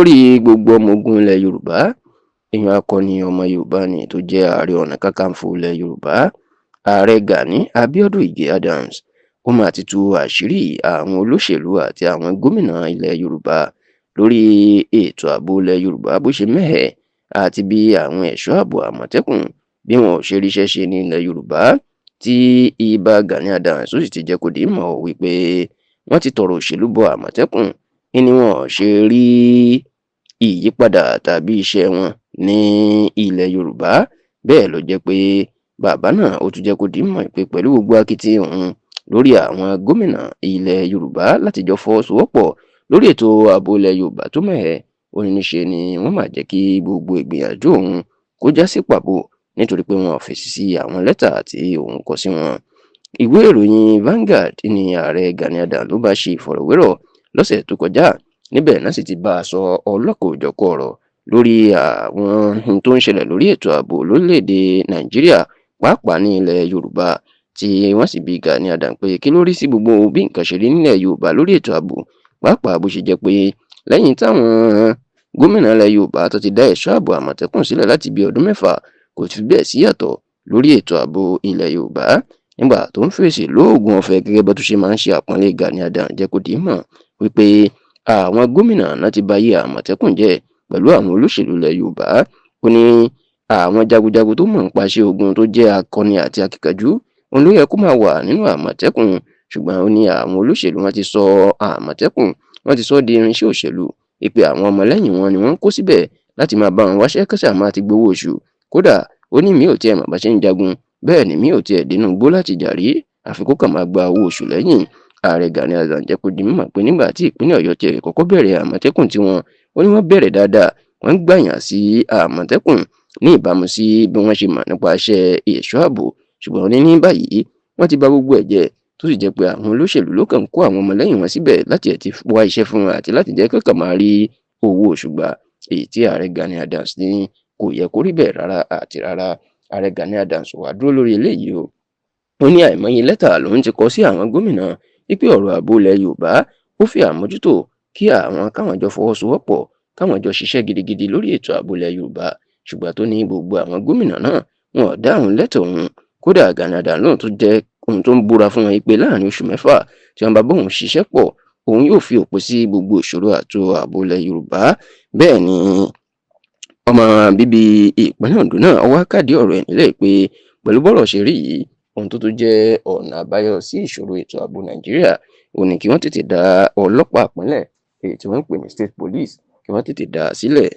Olórí gbogbo ọmọ ogun ilẹ̀ Yorùbá, èèyàn akọni ọmọ Yorùbá ni tó jẹ́ Ààrẹ Ọ̀nà Kakanfò ilẹ̀ Yorùbá, Ààrẹ Gani Abiodun Ige Adams, ó mà ti tú àṣírí àwọn olóṣèlú àti àwọn gómìnà ilẹ̀ Yorùbá lórí ètò ààbò ilẹ̀ Yorùbá bó ṣe mẹ́hẹ̀ àti bí àwọn ẹ̀ṣọ́ ààbò Àmọ̀tẹ́kùn bí wọn ò ṣe ríṣẹ́ ṣe ní ilẹ̀ Yorùbá, tí Ìbà Gani Adams ó sì ti jẹ́ kó di mọ̀ wípé wọ́n ti tọrọ òṣèlú bọ Àmọ̀tẹ́kùn ni wọn ò ṣe rí ìyípadà tàbí iṣẹ́ wọn ní ilẹ̀ Yorùbá. Bẹ́ẹ̀ ló jẹ́ pé bàbá náà ó tún jẹ́ kó di mọ̀ pé pẹ̀lú gbogbo akitiyan òun lórí àwọn gómìnà ilẹ̀ Yorùbá láti jọ fọwọ́sowọ́pọ̀ lórí ètò ààbò ilẹ̀ Yorùbá tó mẹ́hẹ̀, ó ní níṣe ni wọ́n máa jẹ́ kí gbogbo ìgbìyànjú òun kó já sí pàbó, nítorí pé wọn ò fèsì sí àwọn lẹ́tà tí òun kọ sí wọn. Ìwé ìròyìn Vanguard ní Ààrẹ Gani Adams ló bá ṣe ìfọ̀rọ̀wérọ̀ lọ́sẹ̀ tó kọjá. Níbẹ̀ náà sì ti bá a sọ ọlọ́kan-ò-jọ̀kan ọ̀rọ̀ lórí àwọn ohun tó ń ṣẹlẹ̀ lórí ètò ààbò lórílẹ̀‐èdè Nàìjíríà, pàápàá ní ilẹ̀ Yorùbá, tí wọ́n sì bi Gani Adams pé kí ló rí sí gbogbo bí nǹkan ṣe rí nílẹ̀ Yorùbá lórí ètò ààbò, pàápàá bó ṣe jẹ́ pé lẹ́yìn táwọn gómìnà ilẹ̀ Yorùbá tó ti dá ẹ̀ṣọ́ ààbò Àmọ̀tẹ́kùn sílẹ̀ láti bí ọdún 6, kò fi bẹ́ẹ̀ síyàtọ̀ lórí ètò ààbò ilẹ̀ Yorùbá. Nígbà tó ń fèsì lóògùn ọ̀fẹ́ gẹ́gẹ́ bó tún ṣe máa ń ṣe àpọ́nlé, Gani Adams jẹ́ kó di mọ̀ wípé àwọn gómìnà náà ti bayé Àmọ̀tẹ́kùn jẹ́ pẹ̀lú àwọn olóṣèlú ilẹ̀ Yorùbá. Ó ní àwọn jagunjagun tó mọ̀ nípa iṣẹ́ ogun, tó jẹ́ akọni àti akíkanjú, òun ló yẹ kó máa wà nínú Àmọ̀tẹ́kùn, ṣùgbọ́n ó ní àwọn olóṣèlú wọn ti sọ Àmọ̀tẹ́kùn, wọ́n ti sọ ọ́ di irinṣẹ́ òṣèlú, ìpè àwọn ọmọlẹ́yìn wọn ni wọ́n ń kó síbẹ̀ láti máa bá wọn wáṣẹ́ kẹ́sà máa ti gbowó oṣù. Kódà, ó ní mi ò tiẹ̀ mọ̀ bá ṣe ń jagun, bẹ́ẹ̀ ni mi ò tiẹ̀ dénú igbó láti jà rí, àfi kó kàn máa gba owó oṣù lẹ́yìn. Ààrẹ Gani Adams jẹ́ kó di mímọ̀ pé nígbà tí ìpínlẹ̀ Ọ̀yọ́ tiẹ̀ kọ́kọ́ bẹ̀rẹ̀ Àmọ̀tẹ́kùn tiwọn, ó ní wọ́n bẹ̀rẹ̀ dáadáa, wọ́n ń gbàyàn sí Àmọ̀tẹ́kùn ní ìbámu sí bí wọ́n ṣe mọ̀ nípa iṣẹ́ ẹ̀ṣọ́ ààbò, ṣùgbọ́n ó ní ní báyìí wọ́n ti bà gbogbo ẹ̀ jẹ́, tó sì jẹ́ pé àwọn olóṣèlú ló kàn ń kó àwọn ọmọlẹ́yìn wọn síbẹ̀ láti ẹ̀ ti wá iṣẹ́ fún wọn àti láti jẹ́ kí máa rí owó oṣù gbà, èyí tí Ààrẹ Gani Adams ní kò yẹ kó rí bẹ́ẹ̀ rárá àti rárá. Ààrẹ Gani Adams wá dúró lórí eléyìí o. Ó ní àìmọye lẹ́tà lòun ti kọ sí àwọn gómìnà wípé ọ̀rọ̀ ààbò ilẹ̀ Yorùbá ó fi àmójútó, kí àwọn káwọn jọ fọwọ́sowọ́pọ̀, káwọn jọ ṣiṣẹ́ gidigidi lórí ètò ààbò ilẹ̀ Yorùbá, ṣùgbọ́n tó ní gbogbo àwọn gómìnà náà, wọn ò dáhùn lẹ́tà òun. Kódà, Gani Adams lóun tó jẹ́ ohun tó ń búra fún wọn pé láàrin oṣù 6 tí wọ́n bá bóun ṣiṣẹ́ pọ̀, òun yóò fi òpin sí gbogbo ìṣòro ààtò ààbò ilẹ̀ Yorùbá. Bẹ́ẹ̀ ni ọmọ bíbí ìpínlẹ̀ Ondo náà wá kádìí ọ̀rọ̀ ẹ̀ nílẹ̀ pé pẹ̀lú bọ́rọ̀ ṣe rí yìí, ohun tó tún jẹ́ ọ̀nà àbáyọ sí ìṣòro ètò ààbò Nàìjíríà ò ní kí wọ́n tètè dá ọlọ́pàá ìpínlẹ̀, èyí tí wọ́n ń pè ní state police, kí wọ́n tètè dá a sílẹ̀.